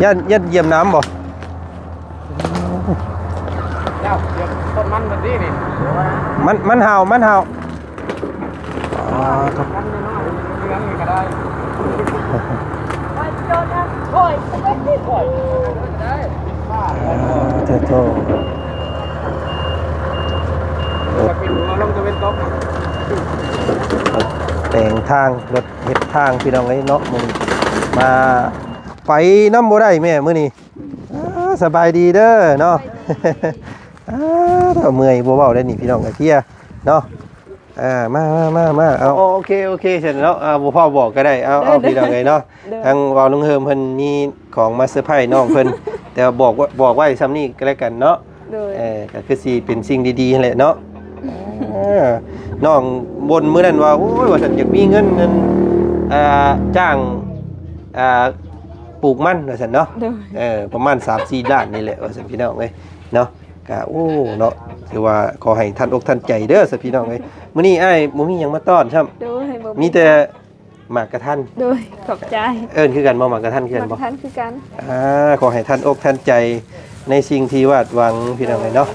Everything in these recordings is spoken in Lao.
ຢ້ານ ຢ້ານຢຽບນ້ຳບໍ່? ເຈົ້າ ຢຽບຕົ້ນມັນມັນຕິນີ້ ມັນ ມັນຫາວ ມັນຫາວ. ອໍ ມັນນ້ອຍໆ ເຮືອງນີ້ກໍໄດ້ ໂອ້ຍ ໂອ້ຍ ໂອ້ຍ ໂອ້ຍ ໂອ້ຍ ໂອ້ຍ ໂອ້ຍ ໂອ້ຍ ໂອ້ຍ ໂອ້ຍ ແປງທາງ ລົດເຮັດທາງ ພີ່ນ້ອງເອີຍເນາະ ມື້ນີ້ມາ ໄປນຳບໍ່ໄດ້ແມ່ມື້ນີ້. ອ່າ ສະບາຍດີເດີເນາະ. ອ່າ ເມື່ອຍບໍ່ເວົ້າໄດ້ນີ້ພີ່ນ້ອງ ເພຍເນາະ. ອ່າ ມາ ມາ ມາ ມາ ເອົາ ໂອເຄ ໂອເຄ ຊັ້ນເນາະ. ອ່າ ບໍ່ພໍບອກກໍໄດ້ ເອົາ ເອົາ ໂດຍ ພີ່ນ້ອງເອີຍເນາະ. ໂດຍ ທາງບ່າວລຸງເຮີມເພິ່ນມີຂອງມາເຊີໄພນ້ອງເພິ່ນ ແຕ່ບອກ ບອກໄວ້ສ່ຳນີ້ກໍແລ້ວກັນເນາະ. ໂດຍ ເອີ ກໍຄືຊິເປັນສິ່ງດີໆຫັ້ນແຫຼະເນາະ. ເອີ ນ້ອງບົ່ນມື້ນັ້ນວ່າ ໂອ້ຍ ວ່າຊັ້ນ ຢາກມີເງິນ ເງິນ ອ່າ ຈ້າງ ອ່າ ປູກມັນວ່າຊັ້ນເນາະ. ໂດຍ ເອີ ປະມານສາມສີ່ລ້ານນີ້ແຫຼະວ່າຊັ້ນ ພີ່ນ້ອງເອີຍເນາະ. ກະ ໂອ້ ເນາະ ຖືວ່າຂໍໃຫ້ທັນອົກທັນໃຈເດີຊະ ພີ່ນ້ອງເອີຍ. ມື້ນີ້ອ້າຍບໍ່ມີຫຍັງມາຕ້ອນຊ້ຳ ໂດຍ ບໍ່ມີ ມີແຕ່ໝາກກະທັນ. ໂດຍ ຂອບໃຈ. ເອີ້ນຄືກັນບໍ່? ໝາກກະທັນຄືກັນບໍ່? ໝາກກະທັນຄືກັນ. ອ່າ ຂໍໃຫ້ທັນອົກທັນໃຈໃນສິ່ງທີ່ວາດຫວັງ ພີ່ນ້ອງເອີຍເນາະ.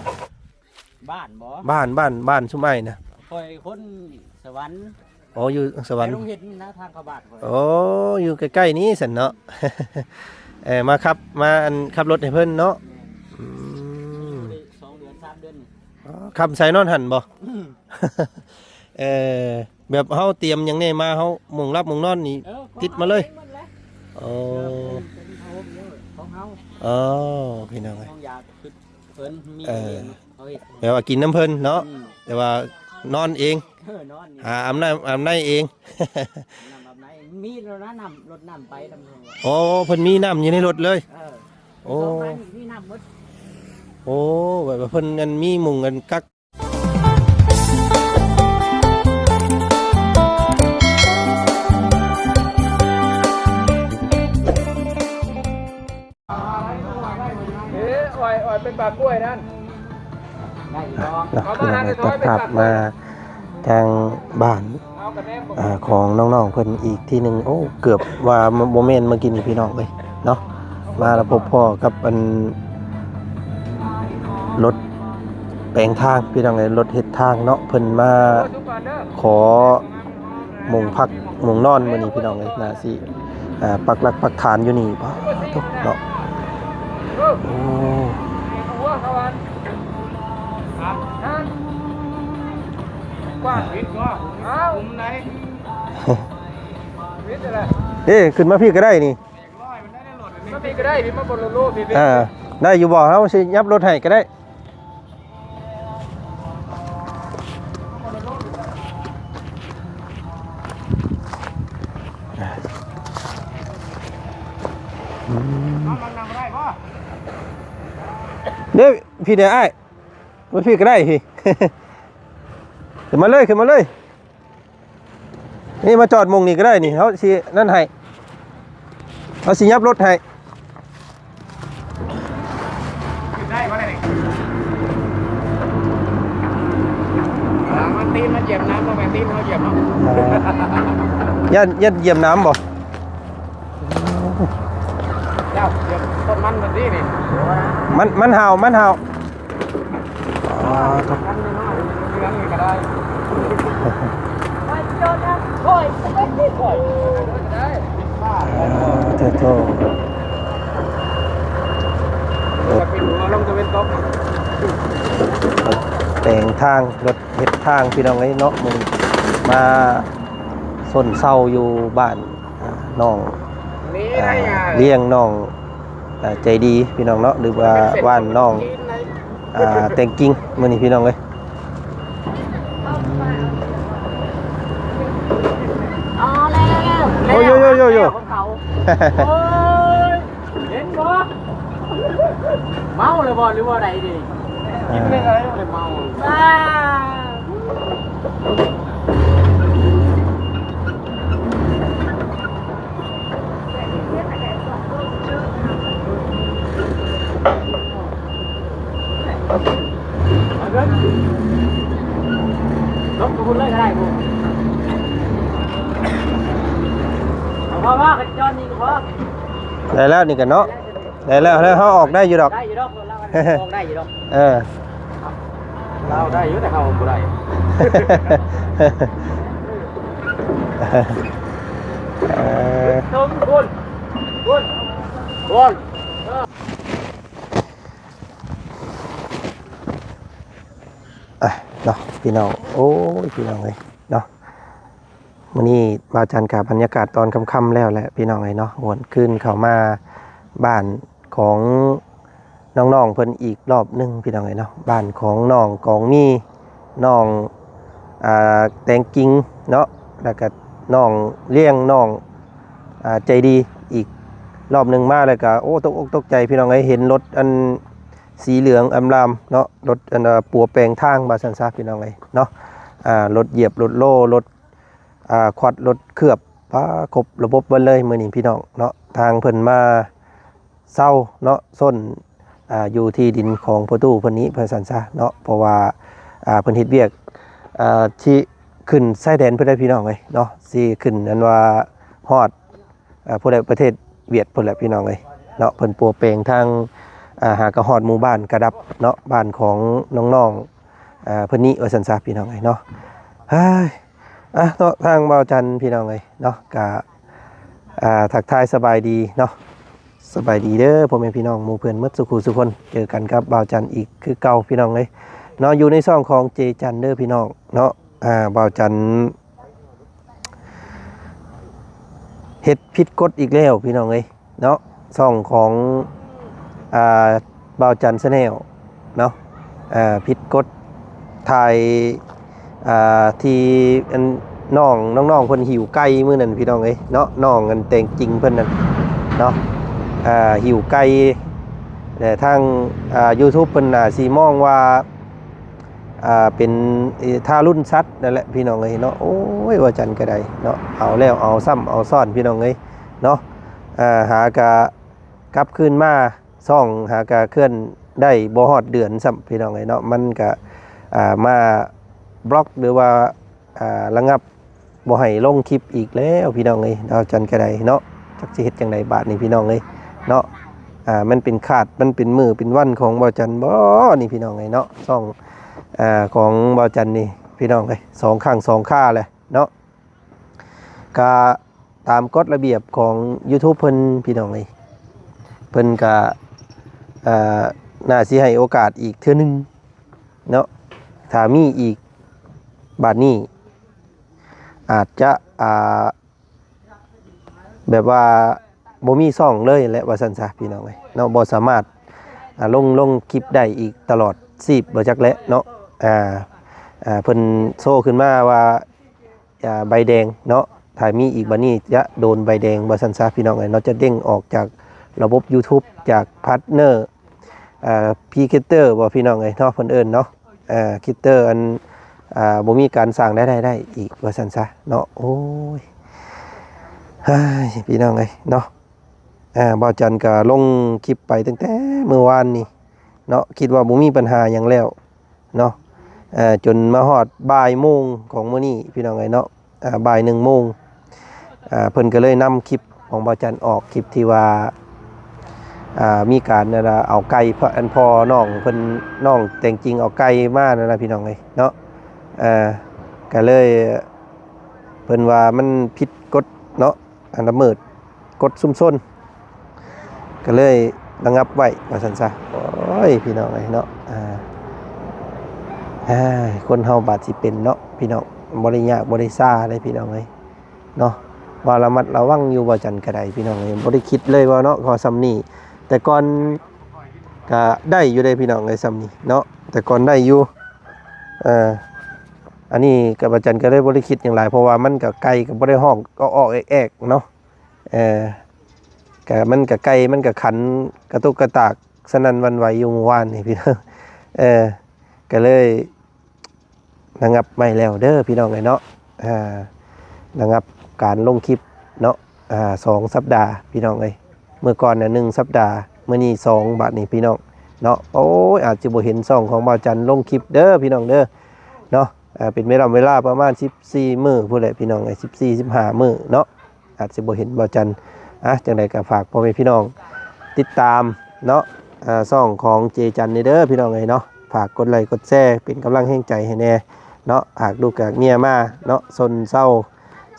ບ້ານບໍ່? ບ້ານ ບ້ານ ບ້ານຊຸມອ້າຍນະ ຂ້ອຍຄົນສະຫວັນ. ອໍ ຢູ່ສະຫວັນ ແຕ່ລົງເຮັດນະ ທາງເຂົ້າບ້ານຂ້ອຍ. ໂອ້ ຢູ່ໃກ້ໆນີ້ຊັ້ນເນາະ. ເອີ ມາຂັບ ມາ ອັນ ຂັບລົດໃຫ້ເພິ່ນເນາະ. ແມ່ນ. ອືມ ຢູ່ໄດ້ສອງເດືອນສາມເດືອນນີ້. ອໍ ຄ່ຳໃສນອນຫັ້ນບໍ່? ອືມ ເອີ ແບບເຮົາຕຽມຫຍັງແດ່ມາ ເຮົາມຸງຫຼັບມຸງນອນນີ້ ເອີ ຕິດມາເລີຍ. ໂອ້ ເປັນຜ້າຫົ່ມເດີ ຂອງເຮົາ. ອໍ ພີ່ນ້ອງເອີຍ ຂອງຢາກ ເພິ່ນມີ ເອີ ເຮົາເຮັດ ແປວ່າກິນນຳເພິ່ນເນາະ. ອືມ ແຕ່ວ່ານອນເອງ. ເອີ ນອນເອງ ຫາອາບນ້ຳອາບໃນເອງ. ອາບນ້ຳອາບໃນ ມີລົດນ້ຳ ລົດນ້ຳໄປນຳເພິ່ນ. ໂອ້ ເພິ່ນມີນ້ຳຢູ່ໃນລົດເລີຍ. ເອີ ໂອ້ ມີນ້ຳໝົດ. ໂອ້ ແບບວ່າເພິ່ນ ອັນ ມີມຸງ ອັນ ກັກ ເອີ ອ້ອຍ ອ້ອຍ ເປັນປາກກ້ວຍນັ້ນ. ເນາະ ພີ່ນ້ອງເອີຍ ຕັດພາບມາທາງບ້ານ ເອີ ຂອງນ້ອງໆເພິ່ນອີກທີໜຶ່ງ. ໂອ້ ເກືອບວ່າບໍ່ແມ່ນເມື່ອກີ້ນີ້ ພີ່ນ້ອງເອີຍເນາະ. ມາແລ້ວພົບພໍ້ກັບ ອັນ ລົດແປງທາງ ພີ່ນ້ອງເອີຍ ລົດເຮັດທາງເນາະ. ເພິ່ນມາຂໍ ມຸງພັກມຸງນອນມື້ນີ້ ພີ່ນ້ອງເອີຍ ໜ້າຊິ ອ່າ ປັກຫຼັກປັກຖານຢູ່ນີ້. ປາດໂທ້ເນາະ ໂອ້ ເດ້ ຂຶ້ນມາພີ້ກໍໄດ້ນີ້ ມາພີ້ກໍໄດ້ ພີ້ມາບົນໂລໂລພີ້. ອ່າ ໄດ້ຢູ່ບໍ່? ເຮົາຊິຫຍັບລົດໃຫ້ກໍໄດ້. ເດ້ ພີ້ເດ້ອ້າຍ ມາພີ້ກໍໄດ້ພີ້. ຂຶ້ນມາເລີຍ ຂຶ້ນມາເລີຍ. ນີ້ມາຈອດໝ່ອງນີ້ກໍໄດ້ນີ້ ເຮົາຊິນັ້ນໃຫ້ ເຮົາຊິຫຍັບລົດໃຫ້. ຂຶ້ນໄດ້ບໍ່ໄດ້ນີ້? ເອີ ມັນຕີນມັນຢຽບນ້ຳ ບໍ່ແມ່ນຕີນເຮົາຢຽບເນາະ. ຢ້ານ ຢ້ານຢຽບນ້ຳບໍ່? ເຈົ້າ ຢຽບຕົ້ນມັນມັນຕິນີ້ ມັນ ມັນຫາວ ມັນຫາວ. ອໍ ໂທ້ ໂອ້ ໂທ້ ໂທ້ ລົດແປງທາງ ລົດເຮັດທາງ ພີ່ນ້ອງເອີຍເນາະ. ມື້ນີ້ມາຊົນເຊົາຢູ່ບ້ານ ອ່າ ນ້ອງ ອ່າ ລ້ຽງນ້ອງ ອ່າ ໃຈດີພີ່ນ້ອງເນາະ ຫຼືວ່າບ້ານນ້ອງ ອ່າ ແຕງກິ່ງ ມື້ນີ້ພີ່ນ້ອງເອີຍ. ອໍ ແລ້ວ ແລ້ວ ແລ້ວ ໂອ້ຍ ໂຍ ໂຍ ໂຍ ແລ້ວຂອງເຂົາ ໂອ້ຍ. ເຫັນບໍ່? ເມົາແລ້ວບໍ່ ຫຼືວ່າໃດເດ? ກິນເລື່ອງອະໄລບໍ່ໄດ້ເມົາ. ລົງໄປພຸ້ນເລີຍກໍໄດ້ພຸ້ນ ເອົາ ພໍ ພໍ ກັນຈອດນີ້ກໍພໍ. ໄດ້ແລ້ວນີ້ກໍເນາະ. ໄດ້ແລ້ວ ເຮົາອອກໄດ້ຢູ່ດອກ ໄດ້ຢູ່ດອກ ລາວອອກໄດ້ຢູ່ດອກ ເອີ ລາວໄດ້ຢູ່ ແຕ່ເຮົາບໍ່ໄດ້ ເອີ ເທິງພຸ້ນ ພຸ້ນ ພຸ້ນ ອ່ະເນາະ ພີ່ນ້ອງ ໂອ້ຍ ພີ່ນ້ອງເອີຍເນາະ ມື້ນີ້ບ່າວຈັນກະບັນຍາກາດຕອນຄ່ຳໆແລ້ວແຫຼະພີ່ນ້ອງເອີຍເນາະ ຫວນຄືນເຂົ້າມາບ້ານຂອງນ້ອງໆເພິ່ນອີກລອບໜຶ່ງພີ່ນ້ອງເອີຍເນາະ ບ້ານຂອງນ້ອງກອງມີ ນ້ອງ ອ່າ ແຕງກິ່ງເນາະ ແລ້ວກະນ້ອງລ້ຽງ ນ້ອງ ອ່າ ໃຈດີອີກລອບໜຶ່ງມາ ແລ້ວກະ ໂອ້ ຕົກອົກຕົກໃຈພີ່ນ້ອງເອີຍ ເຫັນລົດອັນສີເຫຼືອງອຳລາມເນາະ ລົດອັນ ອ່າ ປົວແປງທາງວ່າຊັ້ນຊະພີ່ນ້ອງເອີຍເນາະ ອ່າ ລົດຢຽບ ລົດໂລ ລົດ ອ່າ ຄວັດ ລົດເຄືອບ ປາ ຄົບລະບົບເບິດເລີຍມື້ນີ້ພີ່ນ້ອງເນາະ ທາງເພິ່ນມາເຊົ່າເນາະ ຊົນ ອ່າ ຢູ່ທີ່ດິນຂອງພໍ່ຕູ້ເພິ່ນນີ້ວ່າຊັ້ນຊະເນາະ ເພາະວ່າ ອ່າ ເພິ່ນເຮັດວຽກ ອ່າ ທີ່ຂຶ້ນຊາຍແດນເພິ່ນໄດ໋ພີ່ນ້ອງເອີຍເນາະ ຊິຂຶ້ນອັນວ່າຮອດ ອ່າ ຜູ້ໃດ ປະເທດຫວຽດພຸ້ນແຫຼະພີ່ນ້ອງເອີຍເນາະ ເພິ່ນປົວແປງທາງ ອ່າ ຫາກະຮອດໝູ່ບ້ານກະດັບເນາະ ບ້ານຂອງນ້ອງໆ ອ່າ ເພິ່ນນີ້ວ່າຊັ້ນຊະພີ່ນ້ອງເອີຍເນາະ ເຮີ້ຍ ອ່ະເນາະ ທາງບ່າວຈັນພີ່ນ້ອງເອີຍເນາະ ກະ ອ່າ ທັກທາຍສະບາຍດີເນາະ ສະບາຍດີເດີພໍ່ແມ່ພີ່ນ້ອງໝູ່ເພື່ອນໝົດສູ່ຄູ່ສູ່ຄົນ ເຈີກັນກັບບ່າວຈັນອີກຄືເກົ່າພີ່ນ້ອງເອີຍເນາະ ຢູ່ໃນຊ່ອງຂອງເຈຈັນເດີພີ່ນ້ອງເນາະ ອ່າ ບ່າວຈັນ ເຮັດຜິດກົດອີກແລ້ວພີ່ນ້ອງເອີຍເນາະ ຊ່ອງຂອງ ອ່າ ບ່າວຈັນ Channel ເນາະ ອ່າ ຜິດກົດ ຖ່າຍ ອ່າ ທີ່ອັນນ້ອງ ນ້ອງໆເພິ່ນຫິ້ວໄກ່ມື້ນັ້ນພີ່ນ້ອງເອີຍເນາະ ນ້ອງອັນແຕງຈິງເພິ່ນນັ້ນເນາະ ອ່າ ຫິ້ວໄກ່ ແລະ ທາງ ອ່າ YouTube ເພິ່ນໜ້າຊິມອງວ່າ ອ່າ ເປັນ ເອີ ທາລຸນສັດນັ້ນແຫຼະພີ່ນ້ອງເອີຍເນາະ ໂອ້ຍ ບ່າວຈັນກະໄດ້ເນາະ ເອົາແລ້ວເອົາຊ້ຳເອົາຊ້ອນພີ່ນ້ອງເອີຍເນາະ ອ່າ ຫາກະກັບຄືນມາ ຊ່ອງຫາກະເຄື່ອນໄດ້ບໍ່ຮອດເດືອນຊ້ຳພີ່ນ້ອງເອີຍເນາະ ມັນກະ ອ່າ ມາບລັອກ ຫຼືວ່າ ອ່າ ລະງັບ ບໍ່ໃຫ້ລົງຄລິບອີກແລ້ວພີ່ນ້ອງເອີຍ ບ່າວຈັນກະໄດ້ເນາະ ຈັກຊິເຮັດຈັ່ງໃດບາດນີ້ພີ່ນ້ອງເອີຍເນາະ ອ່າ ມັນເປັນຄາດ ມັນເປັນມື້ເປັນວັນຂອງບ່າວຈັນບໍນີ້ພີ່ນ້ອງເອີຍເນາະ ຊ່ອງ ອ່າ ຂອງບ່າວຈັນນີ້ພີ່ນ້ອງເອີຍ ສອງຄັ້ງສອງຄາແຫຼະເນາະ ກະຕາມກົດລະບຽບຂອງ YouTube ເພິ່ນພີ່ນ້ອງເອີຍ ເພິ່ນກະ ອ່າ ໜ້າຊິໃຫ້ໂອກາດອີກເທື່ອໜຶ່ງເນາະ ຖ້າມີອີກບາດນີ້ ອາດຈະ ອ່າ ແບບວ່າບໍ່ມີຊ່ອງເລີຍແຫຼະວ່າຊັ້ນຊະພີ່ນ້ອງເອີຍເນາະ ບໍ່ສາມາດ ອ່າ ລົງ ລົງຄລິບໄດ້ອີກຕະຫຼອດຊີບບໍ່ຈັກແຫຼະເນາະ ອ່າ ອ່າ ເພິ່ນໂຊຂຶ້ນມາວ່າ ອ່າ ໃບແດງເນາະ ຖ້າມີອີກບາດນີ້ຈະໂດນໃບແດງວ່າຊັ້ນຊະພີ່ນ້ອງເອີຍເນາະ ຈະເດ້ງອອກຈາກລະບົບ YouTube ຈາກພາດເນີ ອ່າ ພຣີຄຣິເອເຕີບໍ່ພີ່ນ້ອງເອີຍເນາະ ເພິ່ນເອີ້ນເນາະ ອ່າ ຄຣິເອເຕີ ອັນ ອ່າ ບໍ່ມີການສ້າງລາຍໄດ້ໄດ້ອີກວ່າຊັ້ນຊະເນາະ ໂອ້ຍ ເຮີ້ຍ ພີ່ນ້ອງເອີຍເນາະ ອ່າ ບ່າວຈັນກະລົງຄລິບໄປຕັ້ງແຕ່ມື້ວານນີ້ເນາະ ຄິດວ່າບໍ່ມີບັນຫາຫຍັງແລ້ວເນາະ ເອີ ຈົນມາຮອດບ່າຍໂມງຂອງມື້ນີ້ພີ່ນ້ອງເອີຍເນາະ ອ່າ ບ່າຍໜຶ່ງໂມງ ອ່າ ເພິ່ນກະເລີຍນຳຄລິບຂອງບ່າວຈັນອອກ ຄລິບທີ່ວ່າ ອ່າ ມີການ ອັນ ເອົາໄກ່ ອັນພໍ່ນ້ອງເພິ່ນ ນ້ອງແຕງຈິງເອົາໄກ່ມານັ້ນນະພີ່ນ້ອງເອີຍເນາະ ອ່າ ກະເລີຍ ເພິ່ນວ່າມັນຜິດກົດເນາະ ອັນລະເມີດກົດຊຸມຊົນ ກະເລີຍລະງັບໄວ້ວ່າຊັ້ນຊະ ໂອ້ຍ ພີ່ນ້ອງເອີຍເນາະ ອ່າ ເຮີ້ຍ ຄົນເຮົາບາດຊິເປັນເນາະ ພີ່ນ້ອງ ບໍ່ໄດ້ຍາກບໍ່ໄດ້ຊາເດ້ພີ່ນ້ອງເອີຍເນາະ ວ່າລະມັດລະວັງຢູ່ ບ່າວຈັນກະໄດ້ພີ່ນ້ອງເອີຍ ບໍ່ໄດ້ຄິດເລີຍວ່າເນາະ ເພາະຊ່ຳນີ້ ແຕ່ກ່ອນກະໄດ້ຢູ່ເດ້ພີ່ນ້ອງເອີຍ ຊ່ຳນີ້ເນາະ ແຕ່ກ່ອນໄດ້ຢູ່ ເອີ ອັນນີ້ກະ ບ່າວຈັນກະເລີຍບໍ່ໄດ້ຄິດຫຍັງຫຼາຍ ເພາະວ່າມັນກະ ໄກ່ກະບໍ່ໄດ້ຮ້ອງອອກໆແອກໆເນາະ ເອີ ກະ ມັນກະ ໄກ່ມັນກະຂັນກະຕຸກກະຕາກສະໜັ່ນຫວັ່ນໄຫວຢູ່ມື້ວານນີ້ພີ່ນ້ອງ ເອີ ກະເລີຍລະງັບໄວ້ແລ້ວເດີພີ່ນ້ອງເອີຍເນາະ ອ່າ ລະງັບການລົງຄລິບເນາະ ອ່າ ສອງສັບດາພີ່ນ້ອງເອີຍ ມື້ກ່ອນນະໜຶ່ງສັບດາ ມື້ນີ້ສອງ ບາດນີ້ພີ່ນ້ອງເນາະ ໂອ້ຍ ອາດຊິບໍ່ເຫັນຊ່ອງຂອງບ່າວຈັນລົງຄລິບເດີພີ່ນ້ອງເດີເນາະ ອ່າ ເປັນເວລາ ເວລາປະມານສິບສີ່ມື້ພຸ້ນແຫຼະພີ່ນ້ອງເອີຍ ສິບສີ່ ສິບຫ້າມື້ເນາະ ອາດຊິບໍ່ເຫັນບ່າວຈັນ ອ່ະ ຈັ່ງໃດກະຝາກພໍ່ແມ່ພີ່ນ້ອງ ຕິດຕາມເນາະ ເອີ່ ຊ່ອງຂອງເຈຈັນນີ້ເດີພີ່ນ້ອງເອີຍເນາະ. ຝາກກົດໄລກົດແຊເປັນກຳລັງແຮງໃຈໃຫ້ແດ່ເນາະ. ຫາກລູກຫາກເມຍມາເນາະ ຊົນເຊົາ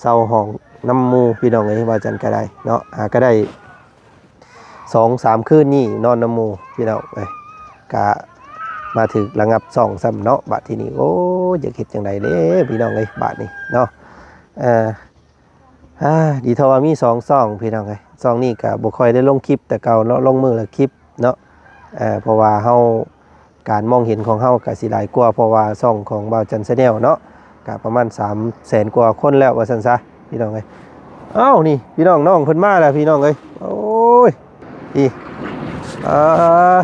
ເຊົ່າຫ້ອງນຳໝູ່ພີ່ນ້ອງເອີຍ ວ່າຈັ່ງກະໄດ້ເນາະ. ຫາກະໄດ້ສອງສາມຄືນນີ້ນອນນຳໝູ່ພີ່ນ້ອງເອີຍ ກະມາຖືກລະງັບຊ່ອງຊ້ຳເນາະ. ບາດທີນີ້ ໂອ້ຍ ຢາກເຮັດຈັ່ງໃດເດ້ພີ່ນ້ອງເອີຍ ບາດນີ້ເນາະ. ເອີ ອາ ດີເທົ່າວ່າມີສອງຊ່ອງພີ່ນ້ອງເອີຍ. ຊ່ອງນີ້ກະບໍ່ຄ່ອຍໄດ້ລົງຄລິບແຕ່ເກົ່າເນາະ ລົງມື້ລະຄລິບເນາະ. ເອີ ເພາະວ່າເຮົາ ການມອງເຫັນຂອງເຮົາກະຊິຫຼາຍກວ່າ ເພາະວ່າຊ່ອງຂອງບ່າວຈັນ Channel ເນາະ ກະປະມານສາມແສນກວ່າຄົນແລ້ວ ວ່າຊັ້ນຊະພີ່ນ້ອງເອີຍ. ເອົ້າ ນີ້ພີ່ນ້ອງ ນ້ອງເພິ່ນມາແລ້ວພີ່ນ້ອງເອີຍ. ໂອ້ຍ ນີ້ ອາ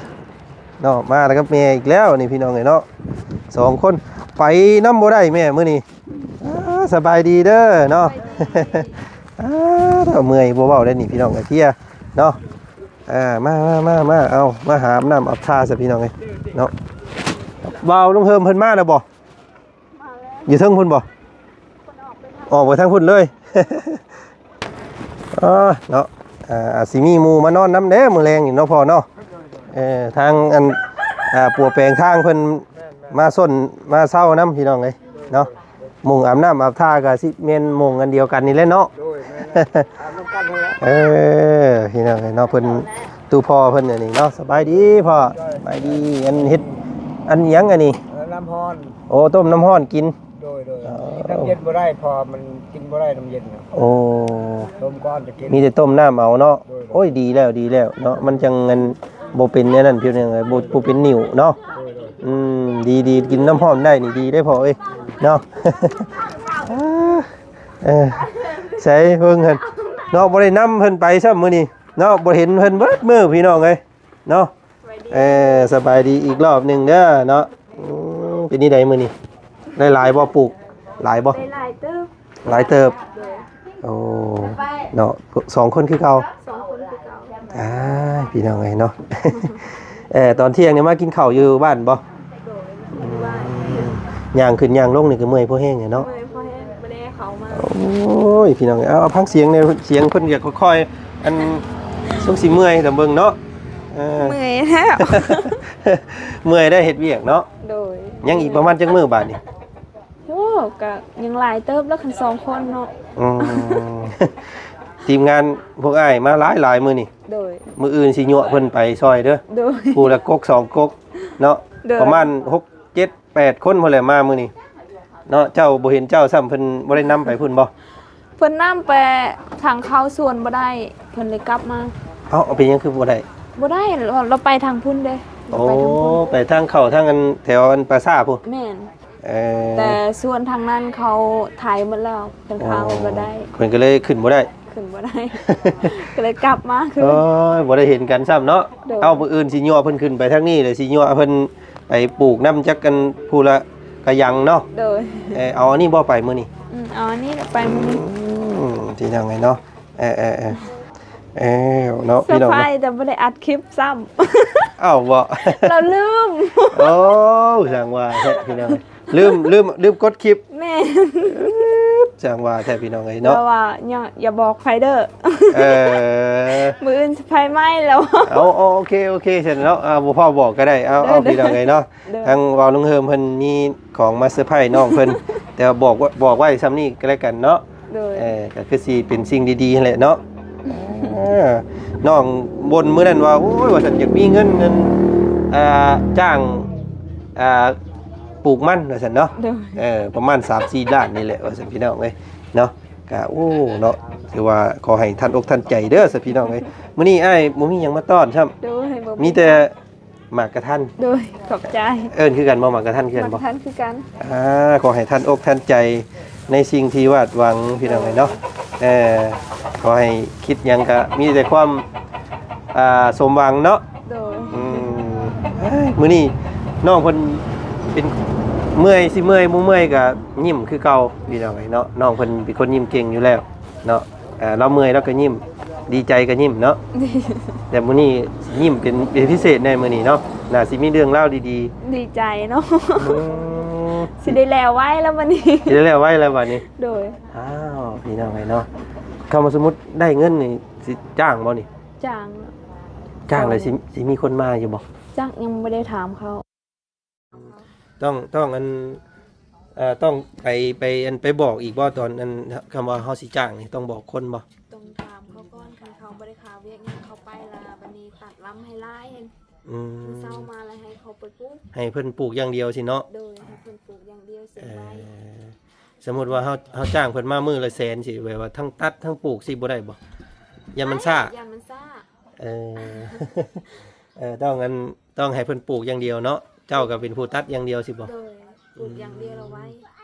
ເນາະ ມາແລ້ວກັບແມ່ອີກແລ້ວນີ້ພີ່ນ້ອງເອີຍເນາະ ສອງຄົນ ໄປນຳບໍ່ໄດ້ແມ່ມື້ນີ້. ອາ ສະບາຍດີເດີເນາະ. ອາ ເມື່ອຍບໍ່ເວົ້າໄດ້ນີ້ພີ່ນ້ອງເອີຍ ເພຍເນາະ. ອ່າ ມາ ມາ ມາ ມາ ເອົາ ມາຫາອາບນ້ຳອາບທ່າຊະພີ່ນ້ອງເອີຍເນາະ. ບ່າວລຸງເຮີມເພິ່ນມາແລ້ວບໍ່? ມາແລ້ວ ຢູ່ເທິງພຸ້ນບໍ່? ເພິ່ນອອກໄປທາງ ອອກໄປທາງພຸ້ນເລີຍ. ເອີ ເນາະ ອ່າ ອາດຊິມີໝູ່ມານອນນຳແດ່ມື້ແລງນີ້ເນາະພໍ່ເນາະ. ເອີ ທາງອັນ ອ່າ ປົວແປງທາງເພິ່ນ ແມ່ນໆ ມາຊົນມາເຊົານຳພີ່ນ້ອງເອີຍເນາະ. ມຸງອາບນ້ຳອາບທ່າກະຊິແມ່ນມຸງອັນດຽວກັນນີ້ແຫຼະເນາະ. ໂດຍ ແມ່ນ ອາບນຳກັນຫັ້ນແຫຼະ. ເອີ ພີ່ນ້ອງເອີຍເນາະ ເພິ່ນຕູ້ພໍ່ເພິ່ນອັນນີ້ເນາະ. ສະບາຍດີພໍ່. ສະບາຍດີ. ອັນເຮັດອັນຫຍັງອັນນີ້? ເອີ ນ້ຳຮ້ອນ. ໂອ້ ຕົ້ມນ້ຳຮ້ອນກິນ. ໂດຍ ໂດຍ. ເອີ ນ້ຳເຢັນບໍ່ໄດ້ ເພາະວ່າມັນກິນບໍ່ໄດ້ນ້ຳເຢັນນະ. ໂອ້ ຕົ້ມກ່ອນຈະກິນ ມີແຕ່ຕົ້ມນ້ຳເອົາເນາະ. ໂດຍ ໂດຍ. ໂອ້ຍ ດີແລ້ວ ດີແລ້ວເນາະ ມັນຈັ່ງອັນ ບໍ່ເປັນແນວນັ້ນ ເປັນຫຍັງ ບໍ່ ບໍ່ເປັນໜິ້ວເນາະ. ໂດຍ ໂດຍ. ອືມ ດີໆ ກິນນ້ຳຮ້ອນໄດ້ນີ້ດີເດ້ພໍ່ເອີຍເນາະ. ເອີ ໃສເບິ່ງຫັ້ນເນາະ ບໍ່ໄດ້ນຳເພິ່ນໄປຊ້ຳມື້ນີ້ເນາະ ບໍ່ເຫັນເພິ່ນເບິດມື້ພີ່ນ້ອງເອີຍເນາະ. ເອີ ສະບາຍດີອີກລອບໜຶ່ງເດີເນາະ. ອືມ ເປັນຈັ່ງໃດມື້ນີ້ ໄດ້ຫຼາຍບໍ່? ປູກຫຼາຍບໍ່? ໄດ້ຫຼາຍເຕີບ. ຫຼາຍເຕີບ. ໂດຍ. ໂອ້ ເນາະ ສອງຄົນຄືເກົ່າ. ສອງຄົນຄືເກົ່າ. ອ້າຍ ພີ່ນ້ອງເອີຍເນາະ. ເອີ ຕອນທ່ຽງນີ້ມາກິນເຂົ້າຢູ່ບ້ານບໍ່? ໂດຍ ຢູ່ບ້ານ. ອືມ ຍ່າງຂຶ້ນຍ່າງລົງນີ້ກໍເມື່ອຍພໍແຮງເນາະ. ເມື່ອຍພໍແຮງ ບໍ່ໄດ້ເຂົ້າມາ. ໂອ້ຍ ພີ່ນ້ອງເອີຍ ເອົາ ເອົາຟັງສຽງແດ່ ສຽງເພິ່ນຢາກຄ່ອຍໆ ອັນ ສົງຊິເມື່ອຍນຳເບິ່ງເນາະ. ເອີ ເມື່ອຍແລ້ວ ເມື່ອຍໄດ້ເຮັດວຽກເນາະ. ໂດຍ. ຍັງອີກປະມານຈັກມື້ບາດນີ້? ໂອ້ ກະຍັງຫຼາຍເຕີບແລ້ວ ຄັນສອງຄົນເນາະ. ອືມ ທີມງານພວກອ້າຍມາຫຼາຍໆມື້ນີ້. ໂດຍ. ມື້ອື່ນຊິຍົວະເພິ່ນໄປຊ່ອຍເດີ. ໂດຍ. ຜູ້ລະກົກສອງກົກເນາະ. ໂດຍ. ປະມານຫົກ ເຈັດ ແປດຄົນພຸ້ນແຫຼະມາມື້ນີ້ເນາະ. ເຈົ້າບໍ່ເຫັນເຈົ້າຊ້ຳ ເພິ່ນບໍ່ໄດ້ນຳໄປພຸ້ນບໍ່? ເພິ່ນນຳໄປທາງເຂົ້າສວນບໍ່ໄດ້ ເພິ່ນເລີຍກັບມາ. ເອົ້າ ເປັນຫຍັງຄືບໍ່ໄດ້? ບໍ່ໄດ້ ລາວ ລາວໄປທາງພຸ້ນເດ້. ໂອ້ ໄປທາງເຂົ້າທາງອັນແຖວອັນປາສາດພຸ້ນ. ແມ່ນ. ເອີ ແຕ່ສວນທາງນັ້ນເຂົາໄຖໝົດແລ້ວ ເພິ່ນເຂົ້າບໍ່ໄດ້. ໂອ້ ເພິ່ນກໍເລີຍຂຶ້ນບໍ່ໄດ້. ຂຶ້ນບໍ່ໄດ້ ກໍເລີຍກັບມາຄືນ. ໂອ້ຍ ບໍ່ໄດ້ເຫັນກັນຊ້ຳເນາະ. ໂດຍ. ເອົ້າ ມື້ອື່ນຊິຍົວະເພິ່ນຂຶ້ນໄປທາງນີ້ ແລ້ວຊິຍົວະເພິ່ນໄປປູກນຳຈັກອັນຜູ້ລະກະຍັງເນາະ. ໂດຍ. ເອີ ເອົາອັນນີ້ບໍ່ໄປມື້ນີ້? ອືມ ເອົາອັນນີ້ແຫຼະໄປມື້ນີ້. ອືມ ພີ່ນ້ອງເອີຍເນາະ. ເອີ ເອີ ເອີ ເອີເນາະ ເຊີໄພຣແຕ່ບໍ່ໄດ້ອັດຄລິບຊ້ຳ. ອ້າວ ບໍ່? ລາວລືມ. ໂອ້ ຊ່າງວ່າແທ້ ພີ່ນ້ອງ. ລືມ ລືມ ລືມກົດຄລິບ. ແມ່ນ. ຊ່າງວ່າແທ້ ພີ່ນ້ອງເອີຍເນາະ. ແຕ່ວ່າຢ່າ ຢ່າບອກໃຜເດີ. ເອີ ມື້ອື່ນຊິໄຟໄໝ້ແລ້ວ. ເອົາ ເອົາ ໂອເຄ ໂອເຄ ຊັ້ນເນາະ. ອ່າ ບໍ່ຟ້າວບອກກໍໄດ້. ເອົາ ເອົາ ໂດຍ ພີ່ນ້ອງເອີຍເນາະ. ໂດຍ. ທາງບ່າວລຸງເຮີມເພິ່ນມີຂອງມາເຊີໄພນ້ອງເພິ່ນ ແຕ່ວ່າບອກ ບອກໄວ້ຊ່ຳນີ້ກໍແລ້ວກັນເນາະ. ໂດຍ. ເອີ ກໍຄືຊິເປັນສິ່ງດີໆຫັ້ນແຫຼະເນາະ. ເອີ ນ້ອງບົ່ນມື້ນັ້ນວ່າ ໂອ້ຍ ວ່າຊັ້ນ ຢາກມີເງິນ ເງິນ ອ່າ ຈ້າງ ອ່າ ປູກມັນວ່າຊັ້ນເນາະ. ໂດຍ. ເອີ ປະມານສາມສີ່ລ້ານນີ້ແຫຼະວ່າຊັ້ນ ພີ່ນ້ອງເອີຍເນາະ. ກະ ໂອ້ ເນາະ ຖືວ່າຂໍໃຫ້ທັນອົກທັນໃຈເດີຊະ ພີ່ນ້ອງເອີຍ. ມື້ນີ້ອ້າຍບໍ່ມີຫຍັງມາຕ້ອນຊ້ຳ. ໂດຍ. ບໍ່ມີ ມີແຕ່ ໝາກກະທັນ. ໂດຍ ຂອບໃຈ. ເອີ້ນຄືກັນບໍ່? ໝາກກະທັນຄືກັນບໍ່? ໝາກກະທັນຄືກັນ. ອ່າ ຂໍໃຫ້ທັນອົກທັນໃຈໃນສິ່ງທີ່ວາດຫວັງ ພີ່ນ້ອງເອີຍເນາະ. ເອີ ຂໍໃຫ້ຄິດຫຍັງກະມີແຕ່ຄວາມ ອ່າ ສົມຫວັງເນາະ. ໂດຍ. ອືມ ເອີຍ ມື້ນີ້ນ້ອງເພິ່ນເປັນ ເມື່ອຍ ຊິເມື່ອຍບໍ່ເມື່ອຍກະຍິ້ມຄືເກົ່າ ພີ່ນ້ອງເອີຍເນາະ. ນ້ອງເພິ່ນເປັນຄົນຍິ້ມເກັ່ງຢູ່ແລ້ວເນາະ. ອ່າ ລາວເມື່ອຍລາວກໍຍິ້ມ ດີໃຈກໍຍິ້ມເນາະ. ແຕ່ມື້ນີ້ຍິ້ມເປັນ ເປັນພິເສດແດ່ມື້ນີ້ເນາະ. ໜ້າຊິມີເລື່ອງລາວດີໆ. ດີໃຈເນາະ. ອືມ ຊິໄດ້ແລ້ວໄວແລ້ວບັດນີ້. ຊິໄດ້ແລ້ວໄວແລ້ວບັດນີ້. ໂດຍ. ອ້າວ ພີ່ນ້ອງເອີຍເນາະ ຄຳວ່າສົມມຸດໄດ້ເງິນນີ້ຊິຈ້າງບໍ່ນີ້? ຈ້າງ. ຈ້າງແລ້ວຊິ ຊິມີຄົນມາຢູ່ບໍ່? ຈັກ ຍັງບໍ່ໄດ້ຖາມເຂົາ. ຕ້ອງ ຕ້ອງອັນ ເອີ ຕ້ອງໄປ ໄປອັນ ໄປບອກອີກບໍ່ ຕອນອັນ ຄຳວ່າເຮົາຊິຈ້າງນີ້ ຕ້ອງບອກຄົນບໍ່? ຕ້ອງຖາມເຂົາກ່ອນ ຄັນເຂົາບໍ່ໄດ້ຄາວຽກຫຍັງ ເຂົາໄປລະ ບັດນີ້ຕັດລຳໃຫ້ຫຼາຍ. ອືມ ມື້ເຊົ້າມາລະໃຫ້ເຂົາໄປປູກ ໃຫ້ເພິ່ນປູກຢ່າງດຽວຊີ້ເນາະ. ໂດຍ ໃຫ້ເພິ່ນປູກຢ່າງດຽວ ເອີ ສຳມຸດວ່າເຮົາ ເຮົາຈ້າງເພິ່ນມາມື້ລະແສນຊີ້ ແບບວ່າທັງຕັດທັງປູກຊີ້ບໍ່ໄດ້ບໍ່? ຢ້ານມັນຊ້າ ຢ້ານມັນຊ້າ. ເອີ ເອີ ຕ້ອງອັນ ຕ້ອງໃຫ້ເພິ່ນປູກຢ່າງດຽວເນາະ ເຈົ້າກໍເປັນຜູ້ຕັດຢ່າງດຽວຊີ້ບໍ່? ໂດຍ ປູກຢ່າງດຽວລະໄວ.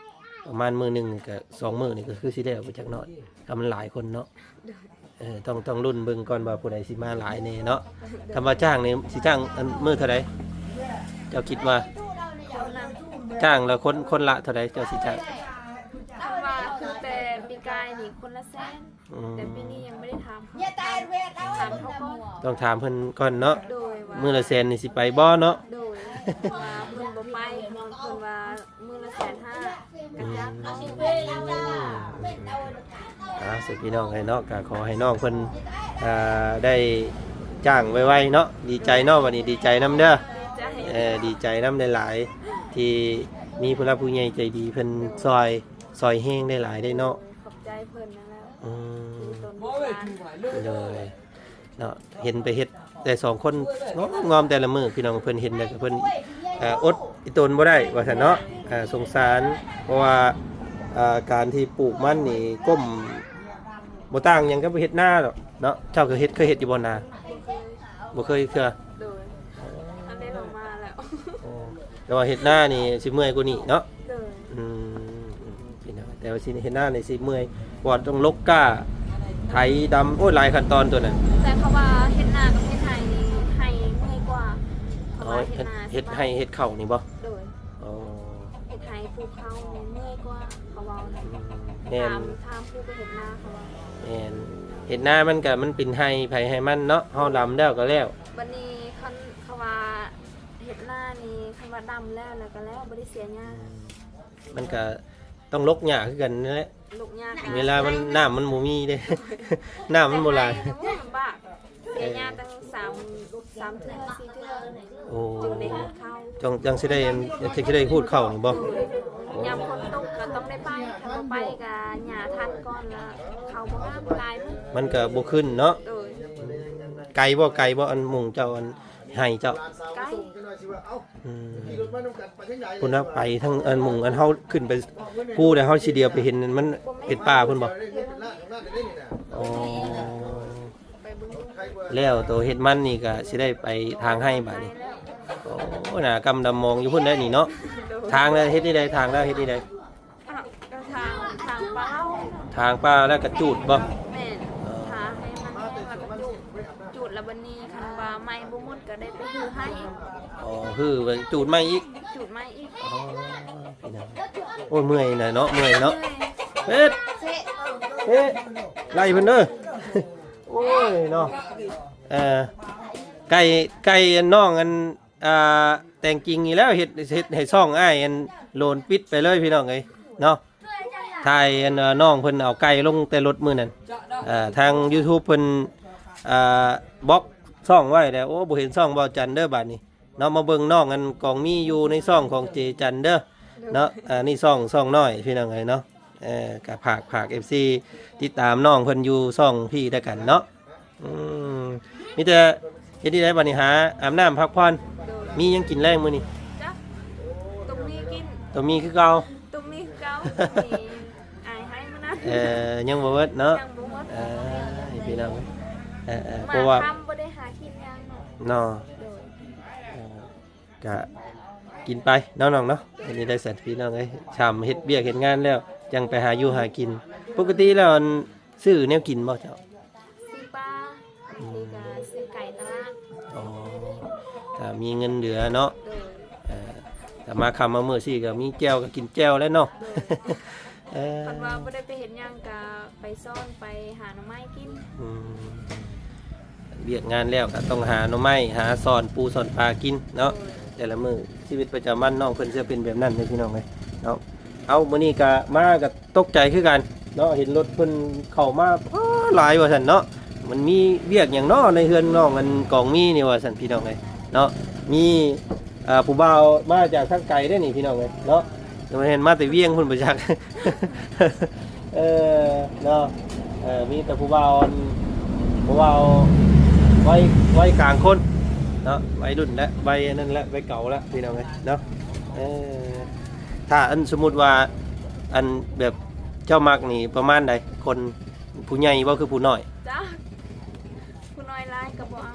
ປະມານມື້ໜຶ່ງນີ້ກໍ ສອງມື້ນີ້ກໍຄືຊິແລ້ວໄປຈັກໜ້ອຍ ຖ້າມັນຫຼາຍຄົນເນາະ. ໂດຍ ເອີ ຕ້ອງ ຕ້ອງລຸ້ນເບິ່ງກ່ອນວ່າຜູ້ໃດຊິມາຫຼາຍແດ່ເນາະ. ໂດຍ ຄຳວ່າຈ້າງນີ້ ຊິຈ້າງອັນ ມື້ເທົ່າໃດ ເຈົ້າຄິດວ່າ? ຄົນລະ ຈ້າງລະຄົນ ຄົນລະເທົ່າໃດ ເຈົ້າຊິຈ້າງ? ຄຳວ່າຄືແຕ່ປີກາຍນີ້ຄົນລະແສນ. ອືມ ແຕ່ປີນີ້ຍັງບໍ່ໄດ້ຖາມເຂົາ ຖາມເຂົາກ່ອນ. ຕ້ອງຖາມເພິ່ນກ່ອນເນາະ. ໂດຍ ວ່າມື້ລະແສນນີ້ຊິໄປບໍ່ເນາະ? ໂດຍ ເພິ່ນວ່າເພິ່ນບໍ່ໄປ ເພິ່ນວ່າມື້ລະແສນຫ້າ ກະຈັກເນາະ. ອືມ ອ່າ ເຊີນພີ່ນ້ອງເອີຍເນາະ ກະຂໍໃຫ້ນ້ອງເພິ່ນ ອ່າ ໄດ້ຈ້າງໄວໆເນາະ. ດີໃຈເນາະ ບັດນີ້ດີໃຈນຳເດີ. ດີໃຈ ເອີ ດີໃຈນຳຫຼາຍໆ ທີ່ມີຜູ້ຫຼັກຜູ້ໃຫຍ່ໃຈດີເພິ່ນຊ່ອຍ ຊ່ອຍແຮງໄດ້ຫຼາຍເດ້ເນາະ. ຂອບໃຈເພິ່ນນັ້ນແຫຼະ. ອືມ ທີ່ຕົນລູກຫຼານ ໂດຍ ເນາະ ເຫັນໄປເຮັດແຕ່ສອງຄົນງອມໆ ແຕ່ລະມື້ ພີ່ນ້ອງເພິ່ນເຫັນແລ້ວກໍເພິ່ນ ເອີ ອົດອີ່ຕົນບໍ່ໄດ້ວ່າຊັ້ນເນາະ. ເອີ ສົງສານ ເພາະວ່າ ເອີ ການທີ່ປູກມັນນີ້ກົ້ມບໍ່ຕ່າງຫຍັງກັບເຮັດນາດອກເນາະ. ເຈົ້າກໍເຮັດ ເຄີຍເຮັດຢູ່ບໍ່ນາ? ບໍ່ເຄີຍ ບໍ່ເຄີຍເທື່ອ. ໂດຍ ອັນນີ້ລາວມາແລ້ວ. ໂອ້ ແຕ່ວ່າເຮັດນານີ້ຊິເມື່ອຍກວ່ານີ້ເນາະ. ໂດຍ ອືມ ພີ່ນ້ອງ ແຕ່ວ່າຊິເຮັດນານີ້ຊິເມື່ອຍ ເພາະວ່າຕ້ອງລົກກ້າ ໄຖ ດຳ ໂອ້ຍ ຫຼາຍຂັ້ນຕອນຕົວນັ້ນ. ແຕ່ເຂົາວ່າເຮັດນາກັບເຮັດໄຮ່ນີ້ ໄຮ່ເມື່ອຍກວ່າ. ເຂົາວ່າເຮັດນາ ເຮັດໄຮ່ເຮັດເຂົ້ານີ້ບໍ່? ໂດຍ ອໍ ເຮັດໄຮ່ປູກເຂົ້ານີ້ເມື່ອຍກວ່າ ເຂົາເວົ້ານະ. ອືມ ແມ່ນ ຖາມ ຖາມຜູ້ໄປເຮັດນາເຂົາເວົ້າ. ແມ່ນ ເຮັດນາມັນກະ ມັນເປັນໄຮ່ໃຜໄຮ່ມັນເນາະ ເຮົາດຳແລ້ວກະແລ້ວ. ບັດນີ້ຄັນເຂົາວ່າເຮັດນານີ້ ຄັນວ່າດຳແລ້ວ ແລ້ວກະແລ້ວ ບໍ່ໄດ້ເສຍຫຍ້າ. ອືມ ມັນກະ ຕ້ອງລົກຫຍ້າຄືກັນນັ້ນແຫຼະ. ລົກຫຍ້າ ເວລາມັນ ນ້ຳມັນບໍ່ມີເດ້ ນ້ຳມັນບໍ່ຫຼາຍ. ໂອ້ຍ ລຳບາກ ເສຍຫຍ້າຕັ້ງສາມ ສາມເທື່ອ ສີ່ເທື່ອ. ໂອ້ ຈຶ່ງໄດ້ຮູດເຂົ້າ ຈັ່ງ ຈັ່ງຊິໄດ້ ຈັ່ງຊິໄດ້ຮູດເຂົ້ານີ້ບໍ່? ໂດຍ ຍາມຝົນຕົກກໍຕ້ອງໄດ້ໄປ ຄັນບໍ່ໄປກໍຫຍ້າທັນກ່ອນລະ ເຂົ້າບໍ່ງາມ ກາຍໝົດ ມັນກໍບໍ່ຂຶ້ນເນາະ. ໂດຍ ໄກບໍ່ ໄກບໍ່ ອັນໝຸງເຈົ້າ ອັນໄຮ່ເຈົ້າ? ໄກ ອືມ ພຸ້ນນະ ໄປທາງອັນໝຸງ ອັນເຮົາຂຶ້ນໄປພູໃດ ເຮົາຊິດຽວໄປເຫັນ ມັນເປັນປ່າພຸ້ນບໍ່? ອໍ ແລ້ວໂຕເຮັດມັນນີ້ກະຊິໄດ້ໄປທາງໄຮ່ບາດນີ້. ໂອ້ ໜ້າກຳດຳມອງຢູ່ພຸ້ນແລ້ວນີ້ເນາະ. ໂດຍ ທາງແລ້ວເຮັດແນວໃດ? ທາງແລ້ວເຮັດແນວໃດ? ອ່ະ ກະທາງ ທາງປ່າ ທາງປ່າແລ້ວກະຈູດບໍ່? ແມ່ນ ອໍ ທາໃຫ້ມັນແຫ້ງແລ້ວກະຈູດ ຈູດແລ້ວບັດນີ້ຄັນວ່າໄມ້ບໍ່ໝົດກະໄດ້ໄປຮື້ໄຮ່. ອໍ ຮື້ໄປຈູດໃໝ່ອີກ? ຈູດໃໝ່ອີກ. ອໍ ພີ່ນ້ອງ ໂອ້ຍ ເມື່ອຍນະເນາະ ເມື່ອຍເນາະ. ເຮັດ ເຮັດ ໄລ່ເພິ່ນເດີ. ໂອ້ຍເນາະ ເອີ ໄກ່ ໄກ່ນ້ອງອັນ ອ່າ ແຕ່ງກິ່ງນີ້ແລ້ວ ເຮັດ ເຮັດໃຫ້ຊ່ອງອ້າຍອັນໂລນປິດໄປເລີຍພີ່ນ້ອງເອີຍເນາະ. ຖ່າຍອັນ ນ້ອງເພິ່ນເອົາໄກ່ລົງແຕ່ລົດມື້ນັ້ນ ເອີ ທາງຢູທູບເພິ່ນ ອ່າ ບລັອກຊ່ອງໄວ້ແລ້ວ. ໂອ້ ບໍ່ເຫັນຊ່ອງບ່າວຈັນເດີບາດນີ້. ເນາະ ມາເບິ່ງນ້ອງອັນກອງມີຢູ່ໃນຊ່ອງຂອງເຈຈັນເດີ ໂດຍ ເນາະ. ອັນນີ້ຊ່ອງ ຊ່ອງນ້ອຍພີ່ນ້ອງເອີຍເນາະ. ເອີ ກະຝາກ ຝາກເອັຟຊີຕິດຕາມນ້ອງເພິ່ນຢູ່ຊ່ອງພີ້ແລ້ວກັນເນາະ. ອືມ ມີແຕ່ເຮັດນີ້ໄດ້ບັດນີ້ ຫາອາບນ້ຳພັກຜ່ອນ. ໂດຍ ມີຫຍັງກິນແລງມື້ນີ້? ຈັກ ຕ້ອງມີກິນ ຕ້ອງມີຄືເກົ່າ ຕ້ອງມີຄືເກົ່າ. ອາຍໃຫ້ມານຳ. ເອີ ຍັງບໍ່ເບິດເນາະ ຍັງບໍ່ໝົດ. ເອີ ພີ່ນ້ອງ ເອີ ເອີ ເພາະວ່າ ມາຄ່ຳບໍ່ໄດ້ຫາກິນຫຍັງເນາະ. ເນາະ ໂດຍ ເອີ ກະກິນໄປເນາະນ້ອງເນາະ. ອັນນີ້ໄດ້ສັນພີ່ນ້ອງເອີຍ ຊ່ຳເຮັດວຽກເຮັດງານແລ້ວ ຈັ່ງໄປຫາຢູ່ຫາກິນ. ປົກກະຕິແລ້ວ ອັນ ຊື້ແນວກິນບໍ່ເຈົ້າ? ຊື້ປາ ບາງທີກະຊື້ໄກ່ຕະຫຼາດ. ອໍ ຖ້າມີເງິນເຫຼືອເນາະ. ໂດຍ ເອີ ຖ້າມາຄ່ຳມາມື້ຊີ້ກະມີແຈ່ວກະກິນແຈ່ວແລ້ວເນາະ. ໂດຍ ເອີ ຄັນວ່າບໍ່ໄດ້ໄປເຮັດຫຍັງກະໄປຊ້ອນໄປຫາໜໍ່ໄມ້ກິນ. ອືມ ວຽກງານແລ້ວກໍຕ້ອງຫາໜໍ່ໄມ້ ຫາຊ້ອນປູຊ້ອນປາກິນເນາະ. ໂດຍ ແຕ່ລະມື້ຊີວິດປະຈຳວັນນ້ອງເພິ່ນຈະເປັນແບບນັ້ນເດ້ພີ່ນ້ອງເອີຍເນາະ. ເອົາ ມື້ນີ້ກໍມາກໍຕົກໃຈຄືກັນເນາະ ເຫັນລົດເພິ່ນເຂົ້າມາ ໂອ້ ຫຼາຍວ່າຊັ້ນເນາະ. ອ ມັນມີວຽກຫຍັງເນາະໃນເຮືອນນ້ອງອັນກອງມີນີ້ວ່າຊັ້ນພີ່ນ້ອງເອີຍເນາະ. ມີ ເອີ ຜູ້ບ່າວມາຈາກທາງໄກເດ້ນີ້ພີ່ນ້ອງເອີຍເນາະ, ແມ່ນມາແຕ່ວຽງພຸ້ນບໍ່ຈັກ. ເອີ ເນາະ ເອີ ມີແຕ່ຜູ້ບ່າວອັນ ຜູ້ບ່າວໄວ ໄວກາງຄົນເນາະ, ໄວລຸ້ນແຫຼະ ໄວອັນນັ້ນແຫຼະ ໄວເກົ່າແລ້ວພີ່ນ້ອງເອີຍເນາະ. ເອີ ຖ້າອັນສົມມຸດວ່າ ອັນແບບເຈົ້າມັກນີ້ປະມານໃດ? ຄົນຜູ້ໃຫຍ່ບໍ່ ຄືຜູ້ນ້ອຍ? ຈັກ ຜູ້ນ້ອຍຫຼາຍກໍບໍ່ເອົາ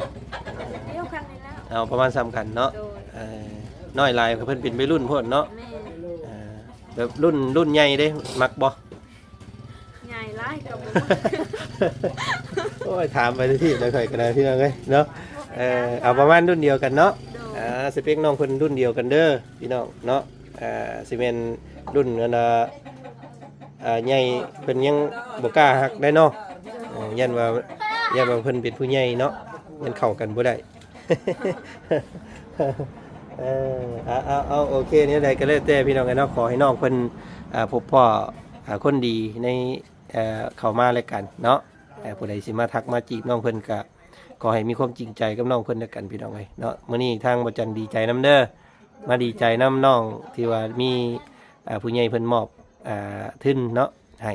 ດຽວກັນນີ້ແຫຼະ. ເອົາປະມານສ່ຳກັນເນາະ. ໂດຍ ເອີ ນ້ອຍຫຼາຍກໍເພິ່ນເປັນໄວລຸ້ນໂພດເນາະ. ແມ່ນ ເອີ ແບບລຸ້ນ ລຸ້ນໃຫຍ່ເດ້ ມັກບໍ່? ໃຫຍ່ຫຼາຍກໍບໍ່ມັກ. ໂອ້ຍ ຖາມໄປທີ່ໃດຂ້ອຍກໍໄດ້ພີ່ນ້ອງເອີຍເນາະ. ເອີ ເອົາປະມານລຸ້ນດຽວກັນເນາະ. ໂດຍ ອ່າ ສະເປັກນ້ອງເພິ່ນລຸ້ນດຽວກັນເດີພີ່ນ້ອງເນາະ. ອ່າ ຊິແມ່ນລຸ້ນອັນ ອ່າ ໃຫຍ່ເພິ່ນຍັງບໍ່ກ້າຮັກໄດ້ເນາະ. ເອີ ຢ້ານວ່າ ຢ້ານວ່າເພິ່ນເປັນຜູ້ໃຫຍ່ເນາະ ຍັງເຂົ້າກັນບໍ່ໄດ້. ເອີ ເອົາ ເອົາ ເອົາ ໂອເຄ ແນວໃດກໍແລ້ວແຕ່ພີ່ນ້ອງເອີຍເນາະ, ຂໍໃຫ້ນ້ອງເພິ່ນ ອ່າ ພົບພໍ້ ອ່າ ຄົນດີໃນ ເອີ ເຂົ້າມາແລະກັນເນາະ. ເອີ ຜູ້ໃດຊິມາທັກມາຈີບນ້ອງເພິ່ນ ກໍຂໍໃຫ້ມີຄວາມຈິງໃຈກັບນ້ອງເພິ່ນແລະກັນພີ່ນ້ອງເອີຍເນາະ. ມື້ນີ້ທາງບ່າວຈັນດີໃຈນຳເດີ ມາດີໃຈນຳນ້ອງທີ່ວ່າມີ ອ່າ ຜູ້ໃຫຍ່ເພິ່ນມອບ ອ່າ ທຶນເນາະ ໃຫ້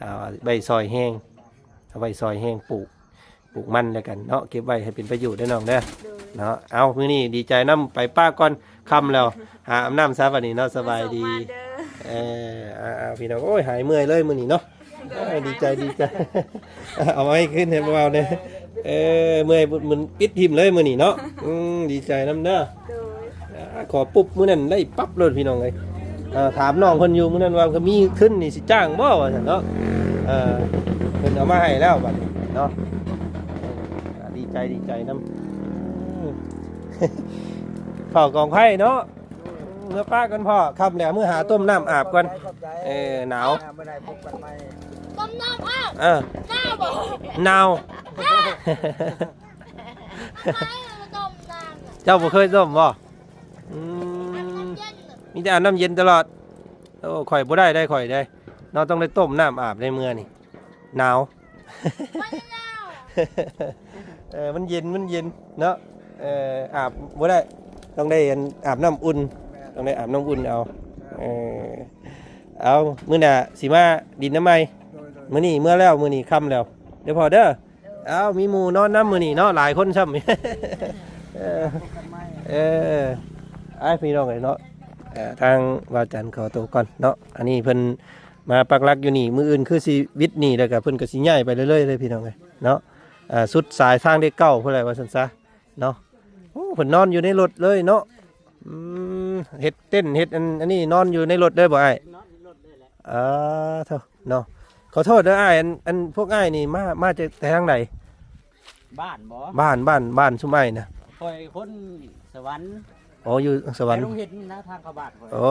ອ່າ ໄວ້ຊ່ອຍແຮງ ເອົາໄວ້ຊ່ອຍແຮງປູກ ປູກມັນແລ້ວກັນເນາະ, ເກັບໄວ້ໃຫ້ເປັນປະໂຫຍດເດີນ້ອງເດີ. ໂດຍ ເນາະ ເອົາ ມື້ນີ້ດີໃຈນຳ ໄປປະກ່ອນ ຄ່ຳແລ້ວ ຫາອາບນ້ຳຊະບັດນີ້ເນາະ. ສະບາຍດີ. ເອີ ອ່າໆ ພີ່ນ້ອງ ໂອ້ຍ ຫາຍເມື່ອຍເລີຍມື້ນີ້ເນາະ. ເອີ ດີໃຈ ດີໃຈ ເອົາໄມ້ຂຶ້ນໃຫ້ພວກເຮົາແດ່. ເອີ ເມື່ອຍ ມັນປິດຖິ້ມເລີຍມື້ນີ້ເນາະ. ອືມ ດີໃຈນຳເດີ. ໂດຍ ອ່າ ຂໍປຸບມື້ນັ້ນໄດ້ປັບໂລດພີ່ນ້ອງເອີຍ. ເອີ ຖາມນ້ອງເພິ່ນຢູ່ມື້ນັ້ນວ່າ ມີທຶນນີ້ຊິຈ້າງບໍ່ ວ່າຊັ້ນເນາະ. ເອີ ເພິ່ນເອົາມາໃຫ້ແລ້ວບັດນີ້ເນາະ. ເອີ ດີໃຈ ດີໃຈນຳ. ເຝົ້າກອງໄຟເນາະ. ເມືອປະກ່ອນພໍ່ ຄ່ຳແລ້ວ ເມືອຫາຕົ້ມນ້ຳອາບກ່ອນ. ເອີ ໜາວ. ອ່າ ມື້ໃດພົບກັນໃໝ່. ຕົ້ມນ້ຳອາບ. ເອີ ໜາວບໍ່? ໜາວ. ໜາວ. ທຳໄມເຮົາມາຕົ້ມນ້ຳນະ? ເຈົ້າບໍ່ເຄີຍຕົ້ມບໍ່? ອືມ ມີແຕ່ອາບນ້ຳເຢັນຕະຫຼອດ. ໂອ້ ຂ້ອຍບໍ່ໄດ້ໄດ໋ ຂ້ອຍໄດ໋ເນາະ, ຕ້ອງໄດ້ຕົ້ມນ້ຳອາບໃນເມືອນີ້ ໜາວ. ມັນໜາວ. ເອີ ມັນເຢັນ ມັນເຢັນເນາະ. ເອີ ອາບບໍ່ໄດ້ ຕ້ອງໄດ້ອັນ ອາບນ້ຳອຸ່ນ ຕ້ອງໄດ້ອາບນ້ຳອຸ່ນເອົາ. ເອີ ເອົາ ມື້ໜ້າຊິມາດິນນຳໃໝ່. ໂດຍໆ ມື້ນີ້ເມືອແລ້ວ ມື້ນີ້ຄ່ຳແລ້ວເດີພໍ່ເດີ. ເອົາ ມີໝູ່ນອນນຳມື້ນີ້ເນາະ ຫຼາຍຄົນຊ້ຳ. ເອີ ເອີ ອ້າຍ ພີ່ນ້ອງເອີຍເນາະ. ເອີ ທາງບ່າວຈັນຂໍໂຕກ່ອນເນາະ, ອັນນີ້ເພິ່ນມາປັກຫຼັກຢູ່ນີ້ ມື້ອື່ນຄືຊິວິດນີ້ ແລ້ວກໍເພິ່ນກໍຊິຍ້າຍໄປເລື້ອຍໆເລີຍພີ່ນ້ອງເອີຍເນາະ. ເອີ ສຸດສາຍທາງເລກເກົ້າພຸ້ນແຫຼະ ວ່າຊັ້ນຊະເນາະ. ໂອ້ ເພິ່ນນອນຢູ່ໃນລົດເລີຍເນາະ. ອືມ ເຮັດເຕັນ ເຮັດອັນ ອັນນີ້ນອນຢູ່ໃນລົດເລີຍບໍ່ອ້າຍ? ນອນຢູ່ລົດເລີຍແຫຼະ. ເອີ ໂທ້ ເນາະ. ຂໍໂທດເດີອ້າຍ ອັນ ອັນພວກອ້າຍນີ້ມາ ມາຈາກແຕ່ທາງໃດ? ບ້ານບໍ? ບ້ານ ບ້ານ ບ້ານຊຸມອ້າຍນະ? ຂ້ອຍຄົນສະຫວັນ. ໂອ້ ຢູ່ສະຫວັນ. ແຕ່ໂຮງຮຽນນີ້ນະ ທາງເຂົ້າບ້ານຂ້ອຍ. ໂອ້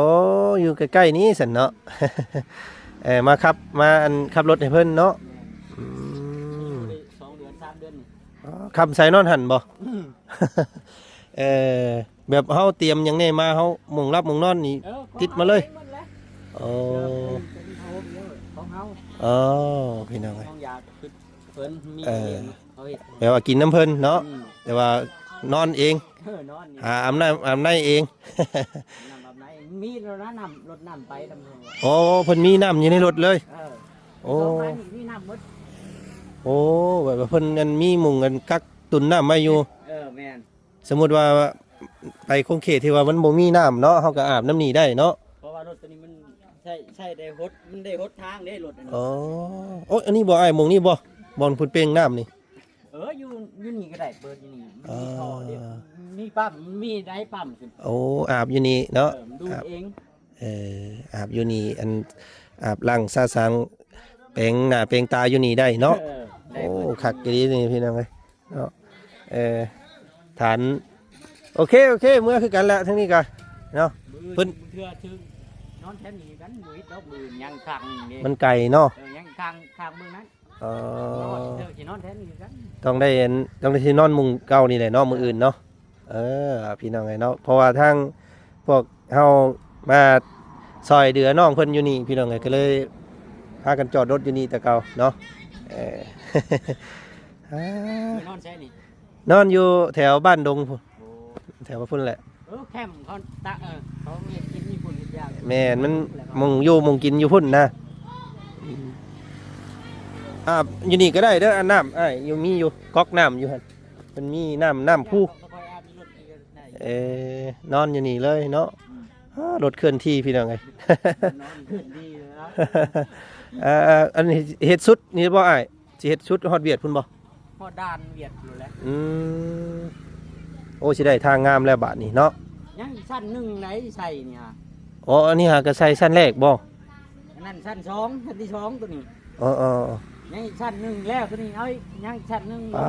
ຢູ່ໃກ້ໆນີ້ຊັ້ນເນາະ. ເອີ ມາຂັບ ມາອັນ ຂັບລົດໃຫ້ເພິ່ນເນາະ. ແມ່ນ. ອືມ ຢູ່ໄດ້ສອງເດືອນ ສາມເດືອນນີ້. ອໍ ຄ່ຳໃສນອນຫັ້ນບໍ? ອືມ. ເອີ ແບບເຮົາຕຽມຫຍັງແດ່ມາ ເຮົາມຸງຫຼັບມຸງນອນນີ້ ເອີ ຕິດມາເລີຍ. ຂອງເຮົາເອງໝົດແຫຼະ. ໂອ້ ເປັນຜ້າຫົ່ມເນາະ ຂອງເຮົາ. ອໍ ພີ່ນ້ອງເອີຍ ຂອງຢາກ ເພິ່ນມີ ເອີ ເອງເນາະ ເຮົາເຮັດ ແປວ່າກິນນຳເພິ່ນເນາະ. ອືມ ແຕ່ວ່ານອນເອງ. ເອີ ນອນເອງ. ຫາອາບນ້ຳອາບໃນເອງ. ອາບນ້ຳອາບໃນ ມີລົດນ້ຳ ລົດນ້ຳໄປນຳ. ໂອ້ ເພິ່ນມີນ້ຳຢູ່ໃນລົດເລີຍ. ເອີ ໂອ້ ສອງໄມ້ນີ້ມີນ້ຳໝົດ. ໂອ້ ແບບວ່າເພິ່ນອັນມີໝົງອັນກັກຕຸນນ້ຳໄວ້ຢູ່. ເອີ ແມ່ນ. ສົມມຸດວ່າໄປຂົງເຂດທີ່ວ່າມັນບໍ່ມີນ້ຳເນາະ ເຮົາກໍອາບນຳນີ້ໄດ້ເນາະ. ເພາະວ່າລົດໂຕນີ້ມັນໃຊ້ ໃຊ້ໄດ້ຫົດ ມັນໄດ້ຫົດທາງເດ້ລົດອັນນີ້. ອໍ ໂອ້ຍ ອັນນີ້ບໍ່ອ້າຍ ໝ່ອງນີ້ບໍ່ ບ່ອນເພິ່ນເປັ່ງນ້ຳນີ້? ເອີ ຢູ່ ຢູ່ນີ້ກໍໄດ້ ເປີດຢູ່ນີ້ ມັນມີທໍ່ເດ້. ອໍ ມີປ້ຳ ມີໄດປ້ຳຂຶ້ນ. ໂອ້ ອາບຢູ່ນີ້ເນາະ. ເອີ ມັນດູດເອງ. ເອີ ອາບຢູ່ນີ້ ອັນ ອາບລ້າງສະສາງ ແປງໜ້າແປງຕາຢູ່ນີ້ໄດ້ເນາະ. ເອີ ໂອ້ ຄັກອີ່ຫຼີນີ້ພີ່ນ້ອງເອີຍເນາະ. ເອີ ຖານ ໂອເຄ ໂອເຄ ເມືອຄືກັນລະ ທາງນີ້ກະເນາະ. ມື້ອື່ນ ເພິ່ນ ບາງເທື່ອຖືກນອນແຖວນີ້ຄືກັນ ບໍ່ເຮັດດອກ ມື້ອື່ນຍ່າງຂ້າງນີ້ ມັນໄກເນາະ. ເອີ ຍ່າງຂ້າງ ຂ້າງເມືອງນັ້ນ. ອໍ ເອີ ຊິນອນແຖວນີ້ຄືກັນ ຕ້ອງໄດ້ ຕ້ອງໄດ້ຊິນອນມຸງເກົ່ານີ້ແຫຼະເນາະ ມື້ອື່ນເນາະ. ເອີ ພີ່ນ້ອງເອີຍເນາະ ເພາະວ່າທາງພວກເຮົາມາຊ່ອຍເຫຼືອນ້ອງເພິ່ນຢູ່ນີ້ ພີ່ນ້ອງເອີຍ ກໍເລີຍພາກັນຈອດລົດຢູ່ນີ້ແຕ່ເກົ່າເນາະ. ເອີ ອ່າ ນອນໃສນີ້? ນອນຢູ່ແຖວບ້ານດົງພຸ້ນ ໂອ້ ແຖວພຸ້ນແຫຼະ. ເອີ ແຄມເຂົາຕະ ເອີ ເຂົາເຮັດກິນຢູ່ພຸ້ນເຮັດຢາກ ແມ່ນ ມັນໝ່ອງຢູ່ໝ່ອງກິນຢູ່ພຸ້ນນະ. ອືມ ອາບຢູ່ນີ້ກໍໄດ້ເດີ ອັນນ້ຳອ້າຍຢູ່ ມີຢູ່ ກັອກນ້ຳຢູ່ຫັ້ນ ເພິ່ນມີນ້ຳ ນ້ຳພຸ. ເອີ ນອນຢູ່ນີ້ເລີຍເນາະ. ອືມ ອາ ລົດເຄື່ອນທີ່ພີ່ນ້ອງເອີຍ ນອນເຄື່ອນທີ່ເລີຍ. ເອີ ອັນນີ້ເຮັດສຸດນີ້ບໍ່ອ້າຍ? ຊິເຮັດສຸດຮອດວຽດພຸ້ນບໍ່? ຮອດດ່ານວຽດພຸ້ນແຫຼະ. ອືມ ໂອ້ ຊິໄດ້ທາງງາມແລ້ວບາດນີ້ເນາະ. ຍັງອີກຊັ້ນໜຶ່ງໄດ໋ໃສ່ນີ້ຫາ. ອໍ ອັນນີ້ຫາກໍໃສ່ຊັ້ນແລກບໍ່? ອັນນັ້ນຊັ້ນສອງ ຊັ້ນທີສອງໂຕນີ້. ເອີໆ ຍັງອີກຊັ້ນໜຶ່ງແລ້ວໂຕນີ້ ເອົາອີກ ຍັງອີກຊັ້ນໜຶ່ງ. ປາ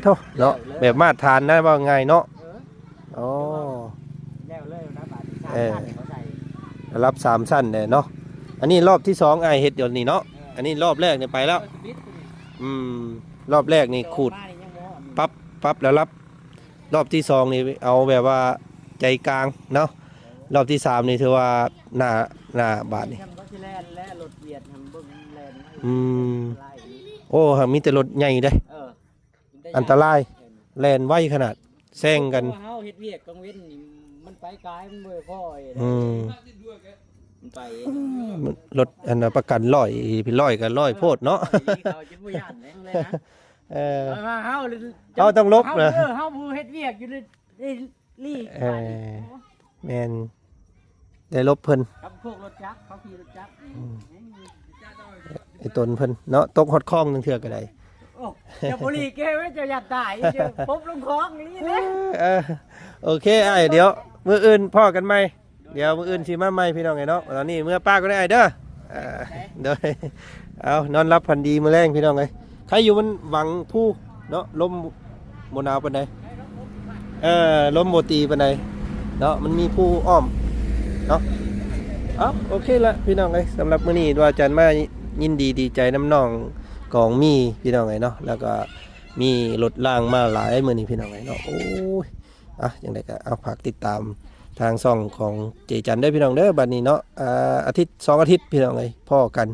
ໂທ້ເນາະ ແບບມາດຖານນະ ເວົ້າງ່າຍເນາະ. ເອີ ອໍ ແລ້ວເລີຍນະບາດນີ້ ເອີ ສາມຊັ້ນເຂົາໃສ່ ລະດັບສາມຊັ້ນແຫຼະເນາະ. ອັນນີ້ລອບທີສອງອ້າຍເຮັດດຽວນີ້ເນາະ. ເອີ ອັນນີ້ລອບແລກນີ້ໄປແລ້ວ. ເອີ ອືມ ລອບແລກນີ້ຂູດ ມານີ້ຍັງບໍ່ຮອດນີ້ ປັບ ປັບລະດັບ. ລອບທີສອງນີ້ເອົາແບບວ່າໃຈກາງເນາະ. ລອບທີສາມນີ້ຖືວ່າໜ້າ ໜ້າບາດນີ້. ອືມ ໂອ້ ມີແຕ່ລົດໃຫຍ່ເດ້. ເອີ ອັນຕະລາຍ ແລ່ນໄວຂະໜາດ ແຊງກັນ. ເຮົາເຮັດວຽກກາງເວັນນີ້ ມັນໄປກາຍ ມັນບໍ່ພໍ. ອືມ ມັນໄປ ລົດອັນປະກັນຮ້ອຍ ຮ້ອຍກໍຮ້ອຍໂພດເນາະ. ເຂົາຈະບໍ່ຢ້ານແລ້ວນະ. ເອີ ເຮົາ ເຮົາຕ້ອງຫຼົບນະ ເຮົາຜູ້ເຮັດວຽກຢູ່ ເອີ ແມ່ນ ໄດ້ຫຼົບເພິ່ນ ກັບພວກລົດຈັກ ເຂົາຂີ່ລົດຈັກ. ອືມ ໄອ້ຕົນເພິ່ນເນາະ ຕົກຮອດຄອງໜຶ່ງເທື່ອກໍໄດ້. ໂອ້ ເຈົ້າບໍ່ຫຼີກແກ້ວ ເຈົ້າຢ້ານຕາຍ ປົບລົງຄອງນີ້ເດ້. ເອີ ໂອເຄອ້າຍ ດຽວມື້ອື່ນພໍ້ກັນໃໝ່. ດຽວມື້ອື່ນຊິມາໃໝ່ພີ່ນ້ອງເອີຍເນາະ. ຕອນນີ້ເມືອປ້າກ່ອນເດີອ້າຍເດີ. ອ່າ ໂດຍ ເອົາ ນອນຫຼັບຝັນດີມື້ແລງພີ່ນ້ອງເອີຍ. ໃຄຢູ່ມັນຫວັງພູເນາະ ລົມບໍ່ໜາວປານໃດ. ເອີ ລົມບໍ່ຕີປານໃດເນາະ ມັນມີພູອ້ອມເນາະ. ເອົາ ໂອເຄລະພີ່ນ້ອງເອີຍ ສຳລັບມື້ນີ້ບ່າວຈັນມາຍິນດີດີໃຈນຳນ້ອງກອງມີພີ່ນ້ອງເອີຍເນາະ. ແລ້ວກໍມີລົດລາງມາຫຼາຍມື້ນີ້ພີ່ນ້ອງເອີຍເນາະ. ໂອ້ຍ ອ່ະ ຈັ່ງໃດກໍເອົາ ຝາກຕິດຕາມທາງຊ່ອງຂອງເຈຈັນເດີພີ່ນ້ອງເດີ. ບັດນີ້ເນາະ ອ່າ ອາທິດສອງອາທິດພີ່ນ້ອງເອີຍ ພໍ້ກັນ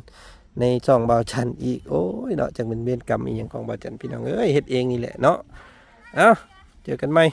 ໃນຊ່ອງບ່າວຈັນອີກ. ໂອ້ຍເນາະ ຈັກແມ່ນເວນກຳອີ່ຫຍັງຂອງບ່າວຈັນພີ່ນ້ອງເອີຍ ເຮັດເອງນີ້ແຫຼະເນາະ. ເອົາ ເຈີກັນໃໝ່.